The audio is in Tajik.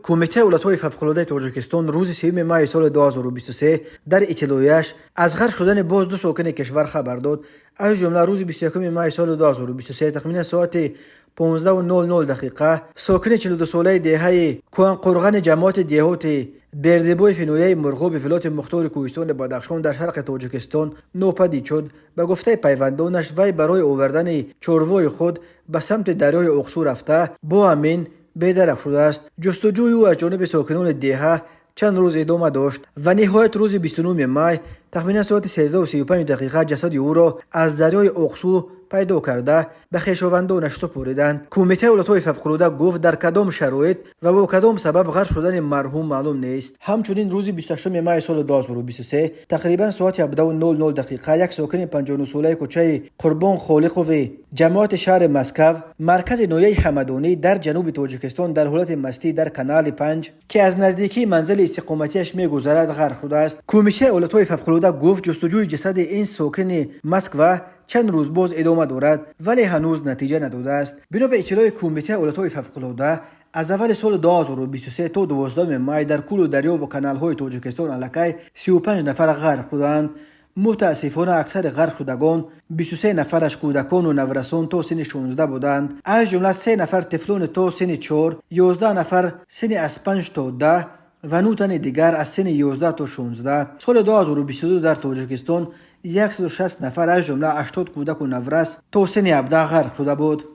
Кумитаи ҳолатҳои фавқулодаи Тоҷикистон рӯзи 3 майи соли 2023 дар иттилоияш аз ғарқ шудани боз ду сокини кишвар хабар дод. Аз ҷумла рӯзи 21 майи соли 2023 тахминан соати 15:00 дақиқа сокини 42-солаи деҳаи Кӯҳанқурғани ҷамоати деҳоти Бердибоеви ноҳияи Мурғоби вилояти мухтори Кӯҳистони Бадахшон дар шарқи Тоҷикистон нопадид шуд. Ба гуфтаи пайвандонаш, вай барои овардани чорвои худ ба самти дарёи Оқсу рафта, бо ҳамин бедарак шудааст. Ҷустуҷӯи ӯ аз ҷониби сокинони деҳа чанд рӯз идома дошт ва ниҳоят рӯзи 29 май тахминан соати 13:35 дақиқа ҷасади ӯро аз дарёи Оқсу пайдо карда, ба хешовандонаш супориданд. Кумитаи ҳолатҳои фавқулода гуфт, дар кадом шароит ва бо кадом сабаб ғарқ шудани марҳум маълум нест. Ҳамчунин рӯзи 28 майи соли 2023 тақрибан соати 17:00 дақиқа як сокини 59-солаи кӯчаи Қурбон Холиқови ҷамоати шаҳри Маскав, маркази ноҳияи Ҳамадонӣ дар ҷануби Тоҷикистон, дар ҳолати мастӣ дар канали Панҷ, ки аз наздикии манзили истиқоматиаш мегузарад, ғарқ шудааст. Кумитаи ҳолатҳои фавқулода гуфт, ҷустуҷӯи ҷасади ин сокини Москва чанд рӯз боз идома дорад, вале ҳанӯз натиҷа надодааст. Бино ба иттилои Кумитаи ҳолатҳои фавқулода, аз аввали соли 2023 то 12 май дар кӯлу дарёву каналҳои Тоҷикистон аллакай 35 нафар ғарқ шудаанд. Мутаассифона, аксари ғарқшудагон, 23 нафараш кӯдакону наврасон то синни 16 буданд. Аз ҷумла се нафар тифлони то синни 4, 11 нафар синни аз 5 то 10 ва 9 тани дигар аз синни 11 то 16. Соли 2022 дар Тоҷикистон 160 нафар, аз ҷумла 80 кӯдаку наврас то синни 17 ғарқ шуда буд.